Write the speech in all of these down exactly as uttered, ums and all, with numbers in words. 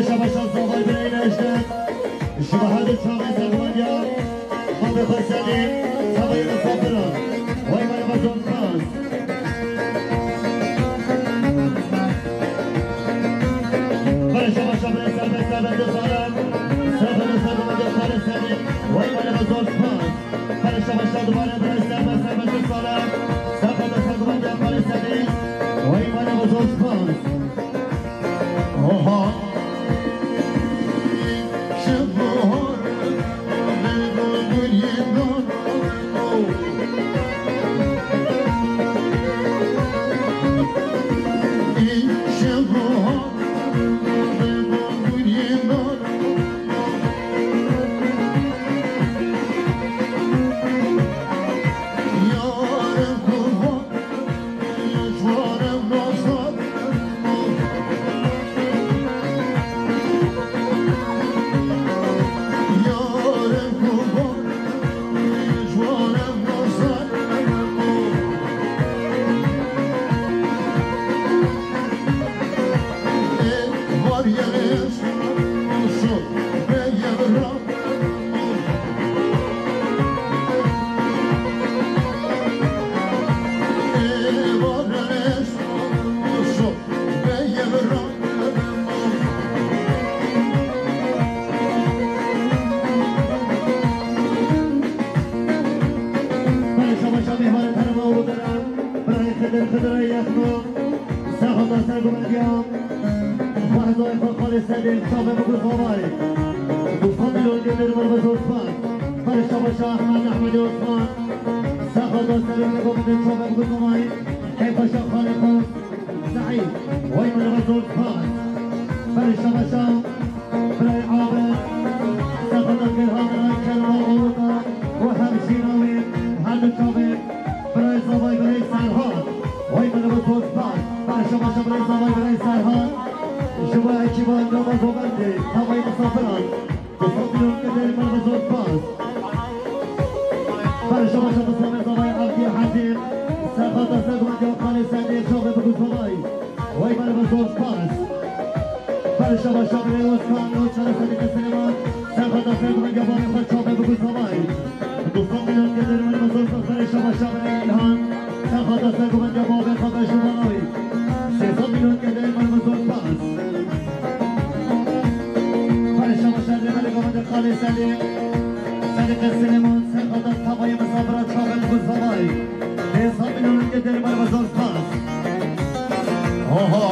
Şabaşa zavay birayê neşte. Ji bo her du çavê sergumandiya. Mabê xwe sedê. Çavayê misafiran. Way mala zor spas. Bere şabaşa bire serbest serbest salan. Serbest serbest salan. Way mala zor spas. Bere şabaşa dubare bire serbest serbest salan. Serbest serbest salan. Way mala zor spas. Oha. Şabaşa mêvanê terima û deran, birayê Xidir, Xidirê Yexno, Sexata sergumandiya. Xwezayê xwe xalê sedê çavê biguzavay. Dustan milyon gedir merve zor spas. Berê şabaşa Ehmed, Ehmed Osman. Sexata serê biguzavay. Keyfa şa xalê xwe. Seîd. Way merve zor spas. Berê şabaşa. Birayê Abe. Sexata Gilhan, birayê Kerem Aluta. Û hemşîra wê. Her du çavê. Birayê zavay, birayê Serhat. Way mele ve zor spas. Berşa başa birayê zavay, birayê Serhat. Ji bo ekîba endama govendê, tavayê misafiran. Dustan milyon gedir mele ve zor spas. Berşa başa dustan zavay Abdî Hecî. Serhat da sergumandiya xalê sedê çavê biguzavay. Way mele ve zor spas. Berşa başa birayê Osman, Osman sedê Silêman. Serhat da sergumandiya bavê xwe çavê biguzavay. Dustan milyon gedir mele ve zor spas. Berê şabaşa birayê Îlhan. Sexata sergumandiya bavê xwe Beşû Malawî. Sê sed milyon gedir mele ve zor spas. Berê şabaşa rêberê govendê xalê sedê. Sedê Silêman. Sexata tavayê misafiran çavê biguzavay. Sê sed milyon gedir mele ve zor spas. Oha.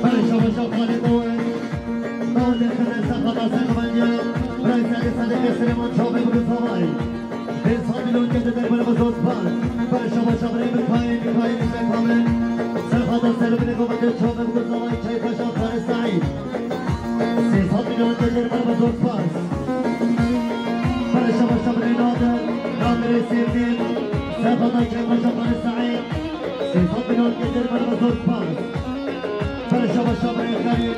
Berê şabaşa xalê dawê. Dawê Xidir Sexata sergumandiya. Birayê sedê sedê Silêman çavê biguzavay. Pênc sed milyon gedir mele ve zor spas. Berê şabaşa birayê Mikayîl, Mikayîl Îsmet Kamil. Sexata serê binê govendê çavê biguzavay. Keyfa şa xalê Seîd. Sê sed milyon gedir mele ve zor spas. Berê şabaşa birayê Nadir, Nadirê Sêrdîn. Sexata keyfa şa xalê Seîd. Sê sed milyon gedir mele ve zor spas. Berê şabaşa birayê Xelîl,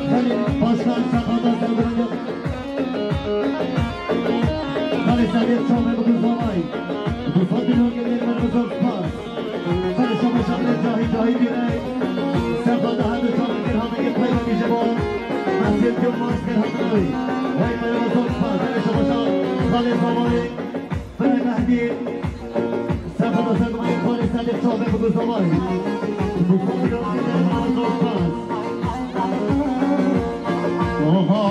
Xelîl Başkan, sexata sergumandiya. Xalê sedê çavê biguzavay. Dustan milyon gedir mele ve zor spas. Berê şabaşa birayê Cahî, Cahî Dîrek. Sexata her du çavê gedir hamegê peyvekî ji bo. Mescid Yilmaz kir hatinawî. Way mele ve zor spas. Berê şabaşa xalê zavayê. Berê Mehdî. Sexata sergumandiya xalê sedê çavê biguzavay. Dustan milyon gedir mele ve zor spas. Oha.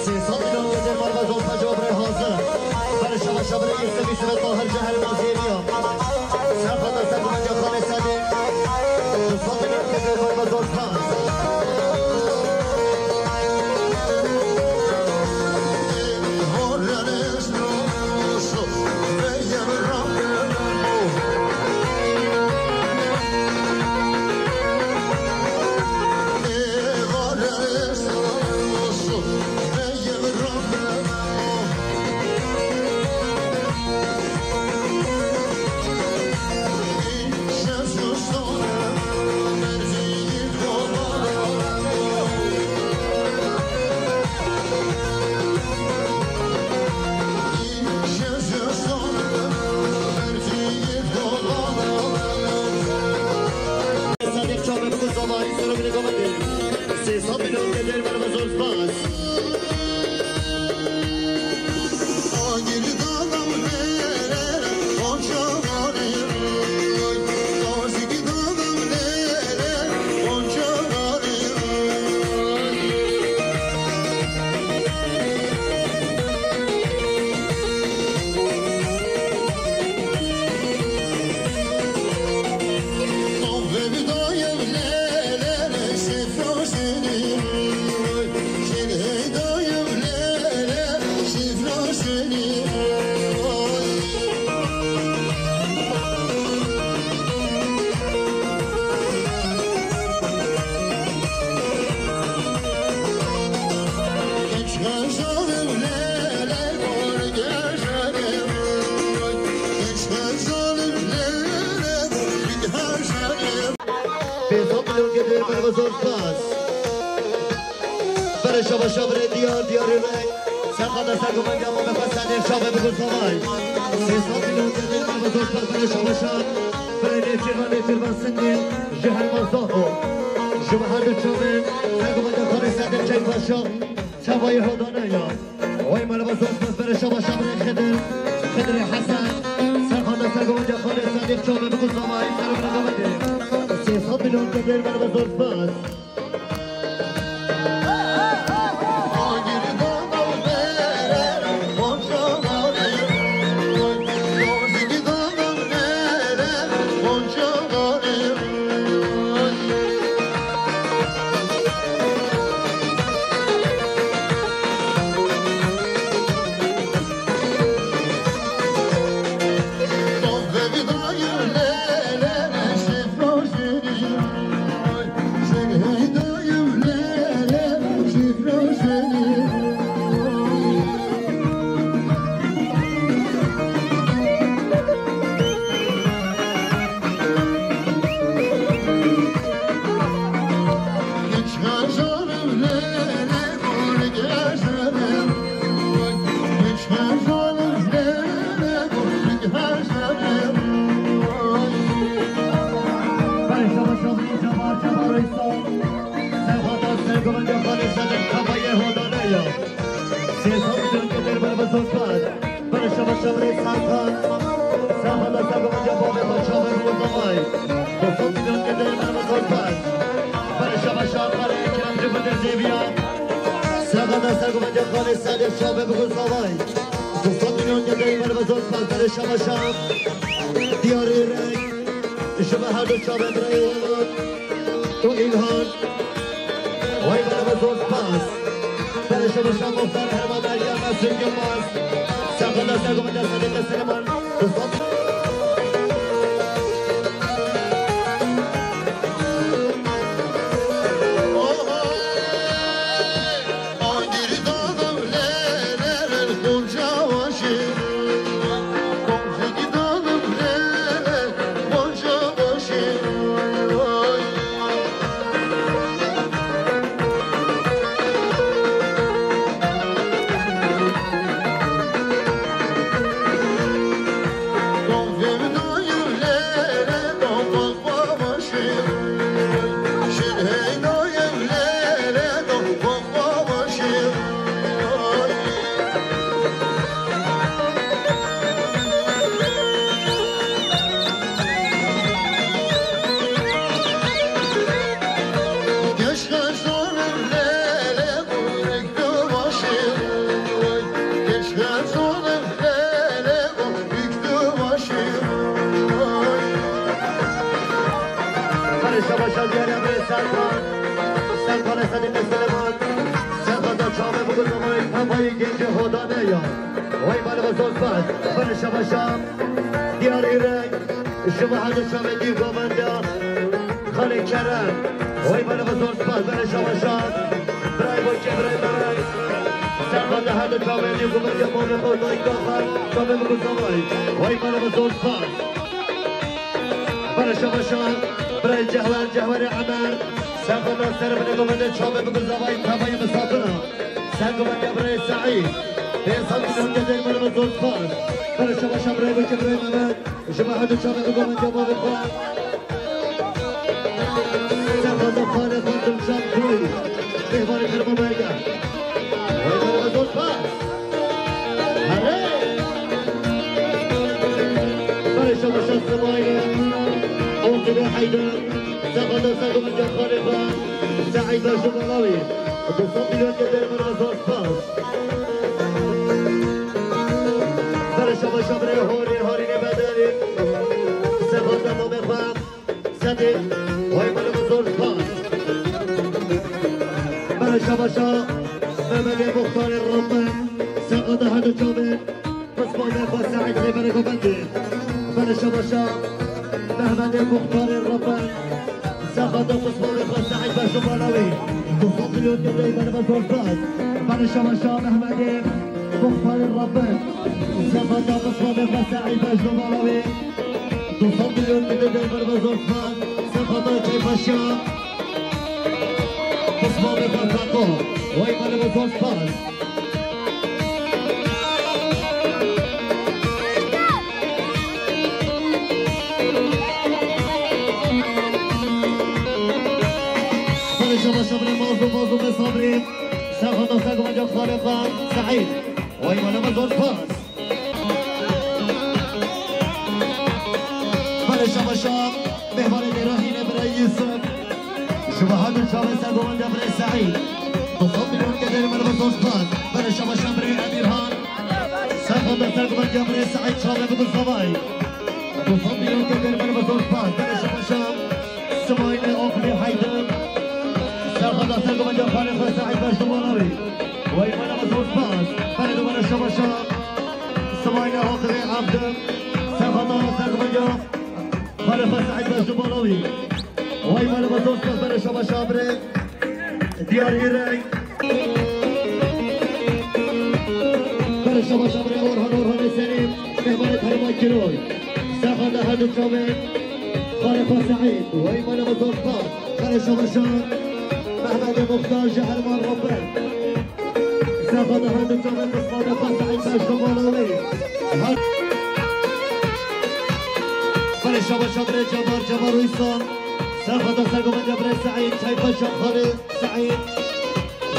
Sê sed milyon gedir merve zor pejavre hazir. Berê şeveşa birê Yusuf Yusuf Tahir Cehel Mazêriya. Serfa deste gumenca Xalê Sedê. Du sed milyon gedir merve zor pez. Sê sed milyon gedir merve zor spas. Pênc sed milyon gedir merve zor spas. Berê şeveşa birê diyar diyarî reng. Serfa deste gumenca Mame Xwe Sedê şavê bigu zavay. Sê sed milyon gedir merve zor spas. Berê şeveşa birê Nêçîrvan Nêçîrvan Singî ji Herman Zaxo. Ji me her du çavên ser gumenca Xalê Sedê Çek Paşa. Çavayê hodane ya. Oy merve zor spas berê şeveşa birê Xidir. Xidirê Hesen. Serfa deste gumenca Xalê Sedê çavê bigu zavay. Serfa deste gumenca. Sê sed milyon gedir merve zor spas. Serhata sergovende xalê sedek kabayê hodane ya. Sê sed milyon gedir merve zor spas. Berê şeveşa birê Serkan. Serkan da sergovende bavê xwe çavê bigu zavay. Du sed milyon gedir merve zor spas. Berê şeveşa birê Kerem ji Gundir Zêviya. Serkan da sergovende xalê sedek çavê bigu zavay. Du sed milyon gedir merve zor spas. Berê şeveşa diyarî reng. Ji me her du çavên birayê Welat û Îlhan. Wey merve zor spas. Berê şeveşa Muxtar Herman Meryem Mesut Yilmaz. Serkan da sergovende Sedek Seleman. Du sed Kuzavay Tavayê Gencê Hodane ya. Way mala me zor spas. Bere şabaşa. Diyar Îrek. Ji bo her du çavên dî govenda. Xalê Kerem. Way mala me zor spas. Bere şabaşa. Birayê Bakê, birayê Merek. Serxwenda her du çavên dî govenda. Mavê xwe dayîka xwe. Çavê min Kuzavay. Way mala me zor spas. Bere şabaşa. Birayê Cehwer, Cehwerê Emer. Serxwenda ser binê govenda. Çavê min Kuzavay. Tavayê misafira. Ser govenda birayê Seîd. Pênc sed milyon gedeyê mala me zor spas. Bere şabaşa birayê Bakê, birayê Mehmet. Ji bo her du çavên govenda mavê xwe. Serxwenda xalê xwe Dilşad Kuy. Mêhvanê Kerem Berge. Way mala me zor spas. Herê. Bere şabaşa Simayîl. Oxirê Heyder. Serxwenda ser govenda xalê xwe. Seîd Beşlo Malawî. Du sed milyon gedeyê mala me zor spas. Bere şabaşa birê Horî, Horînê Bedelî. Serxwenda mamê xwe. Sedê. Way mala me zor spas. Bere şabaşa Mehmedê Muxtarê Rabbin. Serxwenda her du çavên. Pismamê xwe Seîd Xêberê govendê. Bere şabaşa Mehmedê Muxtarê Rabbin. Serxwenda pismamê xwe Seîd Beşlo Malawî. Du sed milyon gedeyê mala me zor spas. Bere şabaşa Mehmedê Muxtarê Rabbin. Serxwenda pismamê xwe Seîd Beşlo Malawî. Du sed milyon gedeyê mala me zor spas. Serxwenda Keypaşa. Pismamê xwe Feko. Way mala me zor spas. Bere şabaşa birê Mazlûm, Mazlûmê Sabrî. Serxwenda ser govenda xalê xwe Seîd. Way mala me zor spas. Bere şabaşa mêhvanê Dêra Hînê birayê Yusuf. Ji bo her du çavên ser govenda birê Seîd. Du sed milyon gedeyê mala me zor spas. Bere şabaşa birê Emîrhan. Serxwenda ser govenda birê Seîd çavê min Kuzavay. Du sed milyon gedeyê mala me zor spas. Bere şabaşa Simayîlê Oxirê Heyder. Serxwenda ser govenda xalê xwe Seîd Beşlo Malawî. Way mala me zor spas. Bere dubare şabaşa Simayîlê Oxirê Evdin. Serxwenda ser govenda xalê xwe Seîd Beşlo Malawî. Way mala me zor spas. Bere şabaşa birê Diyar Îrek. Bere şabaşa birê Orhan, Orhanê Serî. Mêhvanê Terema Kiroy. Serxwenda her du çavên xalê xwe Seîd. Way mala me zor spas. Bere şabaşa Mehmedê Muxtar ji Erman Rabbin. Serxwenda her du çavên pismamê xwe Seîd Beşlo Malawî. Her. Bere şabaşa birê Cebar, Cebar Uysal. Serxwenda ser govenda birê Seîd, Keypaşa xalê Seîd.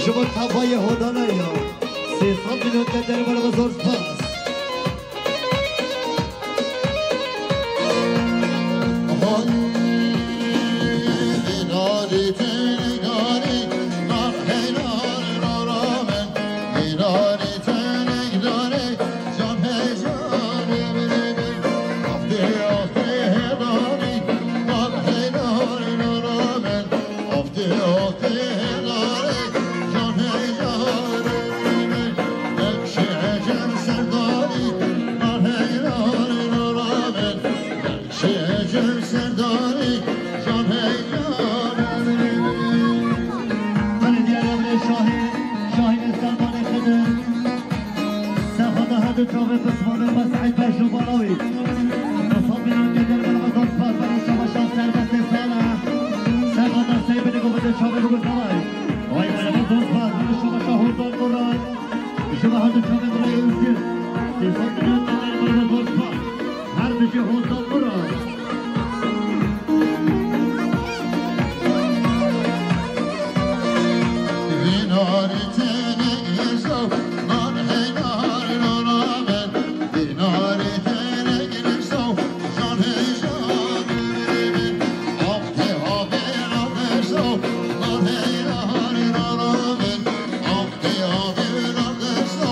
Ji bo Tavayê Hodane ya. Sê sed milyon gedeyê mala me zor spas. Şecer serdarî can heyran. Belediye Emre Şahin, Şahin Sermanê Xidr. Serxwenda her du çavê pismamê xwe Seîd Beşlo Malawî. Pismamê Gedir Merhaba Dostlar, Bere Şabaşa Serbestê Sala. Serxwenda Seybinê Govende çavê bigurtaway. Vay Merhaba Dostlar, Bere Şabaşa Hordal Moral. Ji bo her du çavên birayê Ozgir, sê sed milyon dolar bû dostlar. Her bijî Hordal Moral. Vî narî tenê girsa, nar hey nar nana ben. Vî narî tenê girsa, jan hey jan. Avdê avê avê sa, nar hey nar nana ben. Avdê avê avê sa,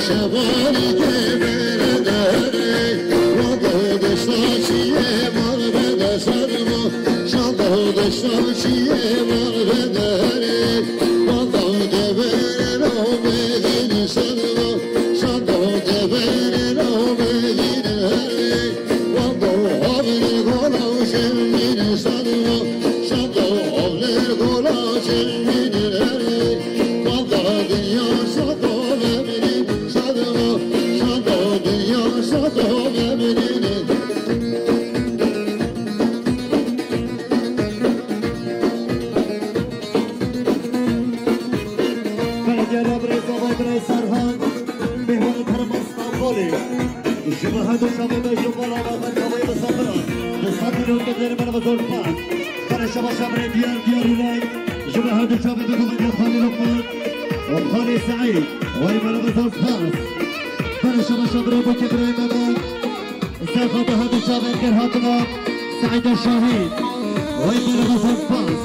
şevalî kê bere derê, wado deşta çiyê mar bede serma, şado deşta çiyê mar bede derê, wado deverê navê dîn serma, şado deverê navê dîn herê. Belediye Birêz Avay Birêz Serhan, Mihwan Termas Stanbolê. Ji me her du çavê me ji vala me xwe çavê misafiran. Bi sed milyon kevlerê me re zor spas. Bere şebaşa birê diyar diyar û reng. Ji me her du çavê me guhê Xalî Lokman û Xalî Seîd. Wey me re zor spas. Bere şebaşa birê bokê birayê me be. Serxwe bi her du çavên xêr hatina Seîda Şahîn. Wey me re zor spas.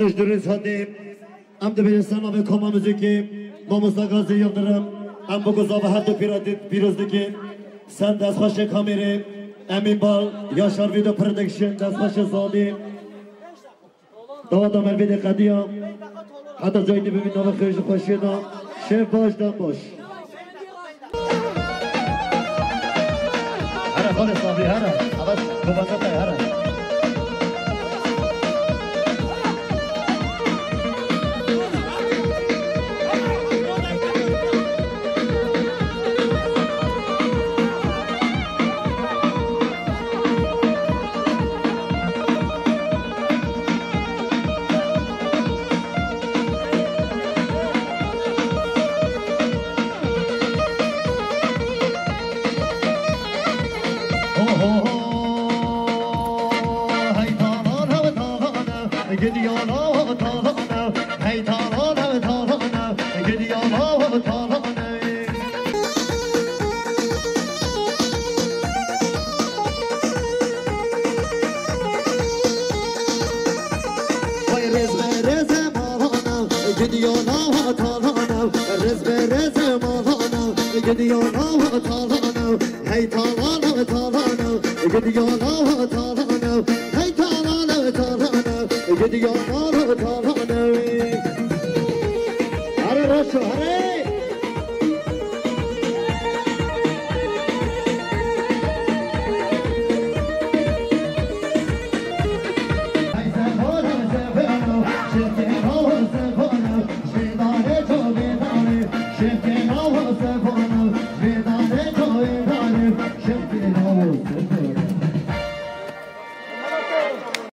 Rêzdorê Sadê, em dibêjin ser navê Koma Muzîkê, Mamosta Gazî Yildirim, em bi guza ve her du pîra dî-, pîroz dikin. Sen destxweşê kamêrê, Emîn Bal, Yaşar Video Production, destxweşê Sadê. Daweta me vê de qediya. Heta cayî dibînin nava xêr ji xweşiyê de. Şev baş, dem baş. Here xalê Sabrî, here. Ev kubata te, here. Vay rêz be rêz e malana, gidiyo nava talana, rêz be rêz e malana, gidiyo nava talana, hey talana, talana, gidiyo nava talana, hey talana, talana, gidiyo nava talana. Here roşo, here.